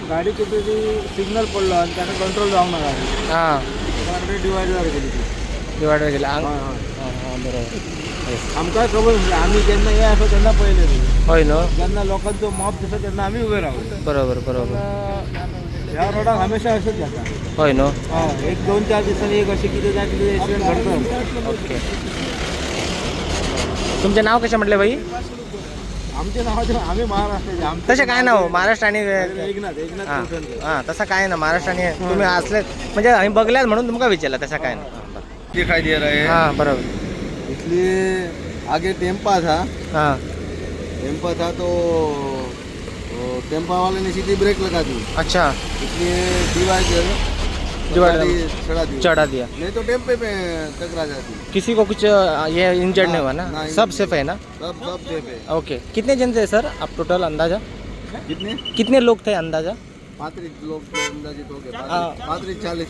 गाडी कुठेतरी सिग्नल पडलो आणि त्यानं कंट्रोल जाऊ नका. डिवायडर गेली ती. डिवायडर गेला. हय, हय. हां, बरोबर. Yes. आमकां खबर नासलें. आमी जेन्ना हे आसा तेन्ना पळयलें न्ही. होय न्हू. जेन्ना लोकांचो मॉब दिसता तेन्ना आमी उबे रावले. बरोबर बरोबर ह्या रोडाक हमेशा अशेंच जाता. होय न्हू. हय, एक दोन चार दिसांनी एक अशें कितें जाय, कितें एक्सिडंट घडटा. ओके, तुमचें नाव कशें म्हटलें भाई? आमचे नावाचे आम्ही महाराष्ट्राचे आमचे. तशें काय ना हो, महाराष्ट्र आणि एकनाथ, एकनाथ हां कोठणकर. हां, तसं काय ना, महाराष्ट्र आणि तुम्ही असले म्हणजे आम्ही बघल्यात म्हणून तुमका विचारलं, तसं काय ना. हां, बरं. दिखाई दे रहा है. हां, बरोबर. इसलिए आगे टेम्पा था. हां. टेम्पा था तो वो टेम्पा वाले ने सीधी ब्रेक लगा दी. इसलिए डिवाइडर डिवाइडर गाड़ी चढ़ा दी. चढ़ा दिया. नहीं तो टेम्पे पे टकरा जाती. किसी को कुछ ये इंजर्ड नहीं हुआ ना? ना, सब सेफ है ना? सब सब सेफ है. ओके, कितने जन थे सर आप टोटल अंदाजा? कितने? कितने लोग थे अंदाजा? 35 लोग थे अंदाजित हो गए. हाँ। 35, 40.